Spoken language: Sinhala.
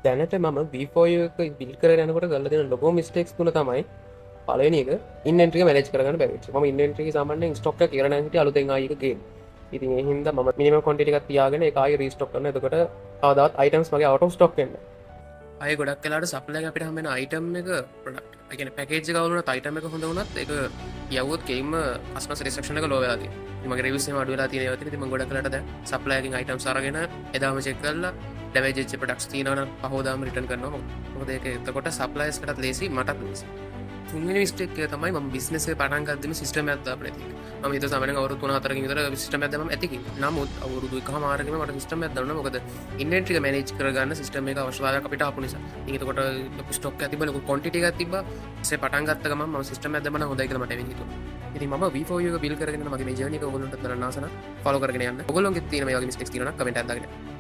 දැනට මම V4U එක බිල්ඩ් කරගෙන යනකොට කරලා තියෙන ලොකෝ මිස්ටේක්ස් තුන තමයි, පළවෙනි එක ඉන්වෙන්ටරි එක මැනේජ් කරගන්න බැරි වෙච්ච. මම ඉන්වෙන්ටරි එක සාමාන්‍යයෙන් ස්ටොක් එක ඉවර නම් හිටියේ අලුතෙන් ආයි එක ගේන්න. ඉතින් ඒ හින්දා මම මිනිමම් ක්වොන්ටිටි එකක් තියාගෙන ඒක ආයි රීස්ටොක් කරනවා. එතකොට කවදාවත් අයිටම්ස් මගේ අවුට් ඔෆ් ස්ටොක් වෙන්නේ නැහැ. අය ගොඩක් වෙලාවට සප්ලයි එක අපිට හම්බ වෙන අයිටම් එක ප්‍රොඩක්ට්, ඒ කියන්නේ පැකේජ් එක අවුල් වුණත්, අයිටම් එක හොඳ වුණත්, ඒක යවුවොත් කෙලින්ම කස්ටමර් සැටිස්ෆැක්ෂන් එක ලෝ වෙලා තියෙනවා. ඉතින් මගේ රිවිව්ස් එහෙම අඩු වෙලා තියෙන ඒවා තියෙන. ඉතින් මම ගොඩක් වෙලාවට දැන් සප්ලයි එකකින් අයිටම්ස් අරගෙන එදාම චෙක් කරලා ඩැමේජ් වෙච්ච ප්‍රොඩක්ට්ස් තියෙනවා නම් පහවදාම රිටර්න් කරනවා. මොකද ඒක එතකොට සප්ලයර්ස්ලටත් ලේසි, මටත් ලේසි. තුන්වෙනි මිස්ටේක් එක තමයි මම බිස්නස් එක පටන් ගද්දිම සිස්ටම් එකක් දාපු නැති එක. මම හිතුවා සාමාන්‍යයෙන් අවුරුදු 3-4කින් විතර සිස්ටම් එකක් දැම්මම ඇති කියලා. නමුත් අවුරුදු එකහමාරකින්ම මට සිස්ටම් එකක් දැම්මා. මොකද ඉන්වෙන්ටරි එක මැනේජ් කරගන්න සිස්ටම් එක අවශ්‍යතාවයක් අපිට ආපු නිසා. ඉතින් එතකොට ලොකු ස්ටොක් එකක් තිබ්බා, ලොකු ක්වොන්ටිටි එකක් තිබ්බා. ඊපස්සේ පටන් ගත්ත ගමන් මම සිස්ටම් එකක් දැම්මම හොඳයි කියලා මට එවින් හිතුණා. ඉතින් මම V4U එක බිල්ඩ් කරගෙන යන මගේ මේ ජර්නි එක ඔයගොල්ලන්ට බලන්න ආස නම් ෆලෝ කරගෙන යන්න. ඔයගොල්ලෝගෙත් තියෙන මේ වගේ මිස්ටේක්ස් තියෙනවා නම් කමෙන්ට් එකක් දාගෙන.